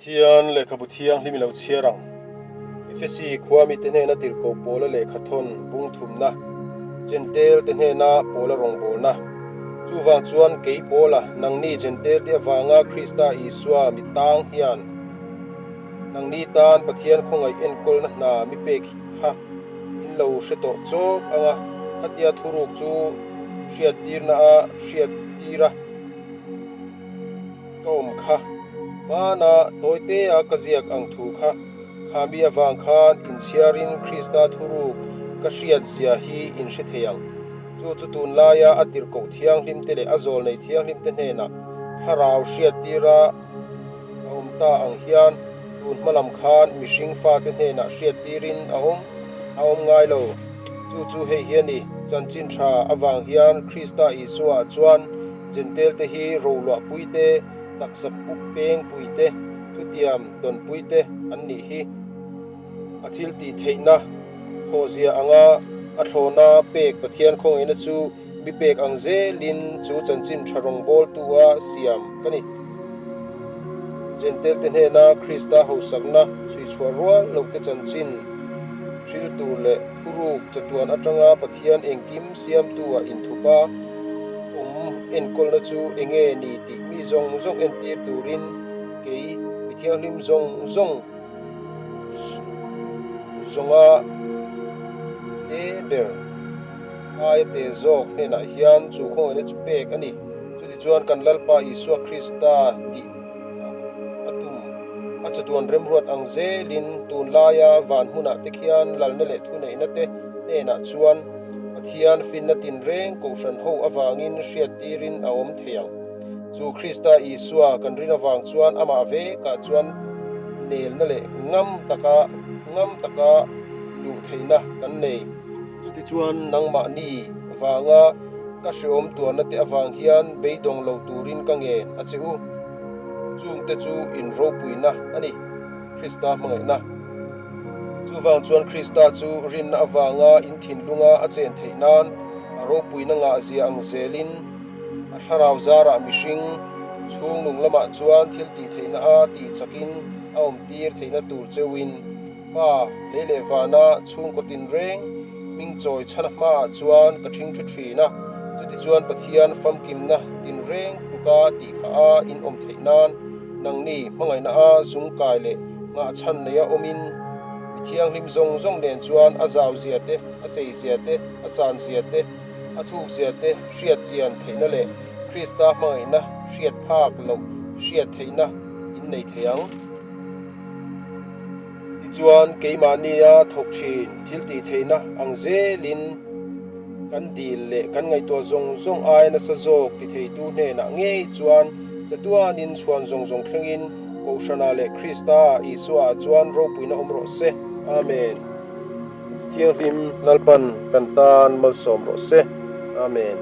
Pathian lehkhabu thianghlim i lo chhiar ang. Efesi khua mite hnena tirhkoh Paula lehkha thawn bung thumna, Jentail te hnena Paula rawngbawlna. Chuvang chuan kei Paula, nangni Jentail te avanga Krista Isua mi tang hian nangni tan Pathian khawngaih enkawlna hna mi pek kha in lo hre tawh chawk ang a, khatia thuruk chu hriattirna a hriattir a. Ka awm kha. Hmana tawitea ka ziak ang thu kha khami avang khan inchhiarin Krista thuruk ka hriat zia hi in hre thei ang. Chu chu tunlaia a tirhkoh thianghlim te leh a zawlnei thianghlim te hnenah thlarau hriattira a awm ta ang hian tun hma lam khan mihring fate hnenah hriattirin a awm a awm ngai lo. Chu chu hei hi a ni, chanchin tha avang hian Krista Isua chuan Jentail te hi roluahpui te, taksa pengpui te, thutiam dawnpui te an nih hi. A thil tih theihna thawhzia anga a thlawna pek Pathian khawngaihna chu mi pek ang zelin chu chanchin tha rawngbawltu a siam ka ni. Jentail te hnena Krista hausakna chhuichhuah rual loh te chanchin hril tur leh thuruk chatuan atanga Pathian engkim siamtu a inthup a, awm enkawlna chu enge ni tih mi zawng zawng entir turin kei mi thianghlim zawng zawng zawnga te ber aia te zawk hnenah hian chu khawngaihna chu pek a ni. Chutichuan kan Lalpa Isua Krista tih a tum a chatuan remruat ang zelin tunlaia van hmunah te khian lalna leh thuneihna te hnenah chuan Pathian finna tinreng kohhran ho avangin hriattirin a awm thei ang. Chu Krista Isua kan rin avang chuan amah vekah chuan nelna leh ngam taka ngam taka luh theihna kan nei. Chutichuan nangmahni vanga ka hrehawm tuarna te avang hian beidawng lo turin ka ngen a che u. Chungte chu in ropuina a ni, Krista hmangaihna. Chuvang chuan Krista chu rinna avanga in thinlunga a chen theih nan a ropuina ngahzia ang zelin a thlarau zarah mihring chhungnung lamah chuan thil tih theihna a tih chakin a awmtir theihna tur cheuhin Pa lei leh vana chhungkaw tinreng hming chawi chhana hmaah chuan ka ṭhing ṭhu ṭhin a, chutichuan Pathian famkimna tinreng tluka tih kha a inawm theih nan Nangni hmangaihna a zungkai leh nghahchhan neia awmin mi thianghlim zawng zawng nen chuan a zau zia te, a sei zia te, a san zia te, a thuk zia te hriat chian theihna leh Krista hmangaihna hriat phak loh hriat theihna in nei thei ang. Tichuan, keimahnia thawk thin thil tih theihna ang zelin kan dil leh kan ngaihtuah zawng zawng aia nasa zawk ti theitu hnenah ngei chuan chatuanin chhuan zawng zawng thlengin Kohhranah leh Krista Isuaah chuan ropuina awm rawh se. Amen. Thianghlim Lalpan kan tan malsawm rawh se. Amen.